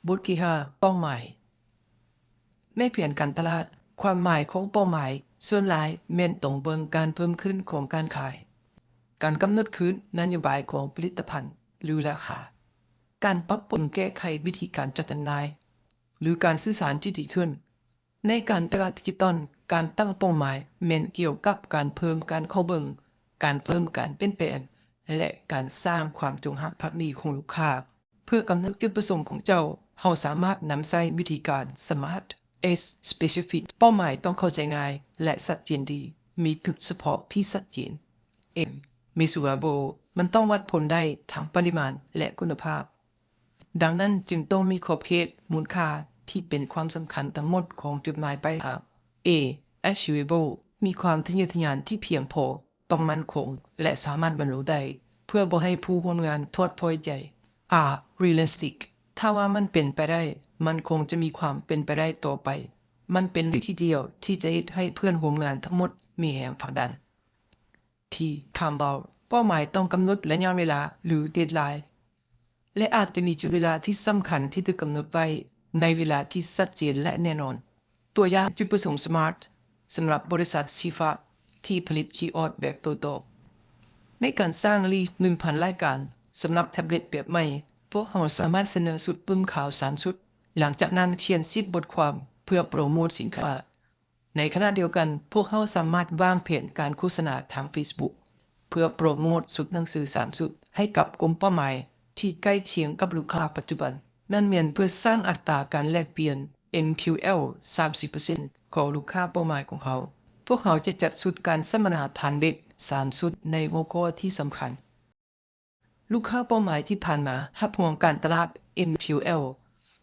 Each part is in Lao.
ບົດທີຫ້າ ເປົ້າໝາຍ. ໃນແຜນການຕະຫຼາດ, ຄວາມໝາຍຂອງເປົ້າໝາຍສ່ວນຫຼາຍແມ່ນຕ້ອງເບິ່ງການເພີ່ມຂຶ້ນຂອງການຂາຍ, ການກຳນົດຄືນນະໂຍບາຍຂອງຜະລິດຕະພັນ ຫຼື ລາຄາ, ການປັບປຸງແກ້ໄຂວິທີການຈັດຈຳໜ່າຍ ຫຼື ການສື່ສານທີ່ດີຂຶ້ນ. ໃນການຕະຫຼາດດິຈິຕອນ, ການຕັ້ງເປົ້າໝາຍແມ່ນກ່ຽວກັບການເພີ່ມການເຂົ້າເບິ່ງ, ການເພີ່ມການປ່ຽນແປງ ແລະ ການສ້າງຄວາມຈົງຮັກພັກດີຂອງລູກຄ້າ. ເພື່ອກຳນົດຈຸດປະສົງຂອງເຈົ້າ, ເຮົາສາມາດນຳໃຊ້ວິທີການ SMART S Specific. ເປົ້າໝາຍຕ້ອງເຂົ້າໃຈງ່າຍ ແລະ ຊັດເຈນດີ, ມີຈຸດສະເພາະທີ່ຊັດເຈນ. M Measurable. ມັນຕ້ອງວັດຜົນໄດ້ທັງປະລິມານ ແລະ ຄຸນນະພາບ. ດັ່ງນັ້ນຈຶ່ງຕ້ອງມີຂອບເຂດມູນຄ່າທີ່ເປັນຄວາມສຳຄັນທັງໝົດຂອງຈຸດໝາຍປາຍທາງ. A Achievable. ມີຄວາມທະເຍີທະຍານທີ່ພຽງພໍ, ຕ້ອງໝັ້ນຄົງ ແລະ ສາມາດບັນລຸໄດ້ ເພື່ອບໍ່ໃຫ້ຜູ້ຮ່ວມງານຖອດຖອຍໃຈ. R Realistic. ຖ້າວ່າມັນເປັນໄປໄດ້, ມັນຄົງຈະມີຄວາມເປັນໄປໄດ້ຕໍ່ໄປ. ມັນເປັນວິທີດຽວທີ່ຈະເຮັດໃຫ້ເພື່ອນຮ່ວມງານທັງໝົດມີແຮງຜັກດັນ. T Time Bound. ເປົ້າໝາຍຕ້ອງກຳນົດໄລຍະເວລາ ຫຼື deadline ແລະ ອາດຈະມີຈຸດເວລາທີ່ສຳຄັນທີ່ຖືກກຳນົດໄວ້ໃນເວລາທີ່ຊັດເຈນ ແລະ ແນ່ນອນ. ຕົວຢ່າງ, ຈຸດປະສົງ SMART ສຳລັບບໍລິສັດສີຟ້າທີ່ຜະລິດຄີອອດແບບໂຕ້ຕອບ. ໃນການສ້າງລີດ ໜຶ່ງພັນ ລາຍການສຳລັບແທັບເລັດແບບໃໝ່, ພວກເຮົາສາມາດສະເໜີຊຸດປຶ້ມຂາວສາມຊຸດ, ຫຼັງຈາກນັ້ນຂຽນສິບບົດຄວາມເພື່ອໂປຣໂມດສິນຄ້າ. ໃນຂະນະດຽວກັນ, ພວກເຮົາສາມາດວາງແຜນການໂຄສະນາທາງ Facebook ເພື່ອໂປຣໂມດຊຸດໜັງສືສາມຊຸດໃຫ້ກັບກຸ່ມເປົ້າໝາຍທີ່ໃກ້ຄຽງກັບລູກຄ້າປັດຈຸບັນ. ນັ້ນແມ່ນເພື່ອສ້າງອັດຕາການແລກປ່ຽນ MQL ສາມສິບເປີເຊັນ ຂອງລູກຄ້າເປົ້າໝາຍຂອງເຮົາ. ພວກເຮົາຈະຈັດຊຸດການສຳມະນາຜ່ານເວັບສາມຊຸດໃນຫົວຂໍ້ທີ່ສຳຄັນ. ລູກຄ້າເປົ້າໝາຍທີ່ຜ່ານມາຮັບຮອງການຕະຫຼາດ MQL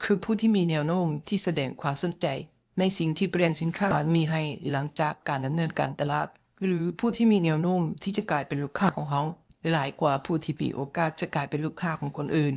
ຄືຜູ້ທີ່ມີແນວໂນ້ມທີ່ສະແດງຄວາມສົນໃຈໃນສິ່ງທີ່ແບຣນສິນຄ້າມີໃຫ້ຫຼັງຈາກການດຳເນີນການຕະຫຼາດ ຫຼື ຜູ້ທີ່ມີແນວໂນ້ມທີ່ຈະກາຍເປັນລູກຄ້າຂອງເຮົາຫຼາຍກວ່າຜູ້ທີ່ມີໂອກາດຈະກາຍເປັນລູກຄ້າຂອງຄົນອື່ນ.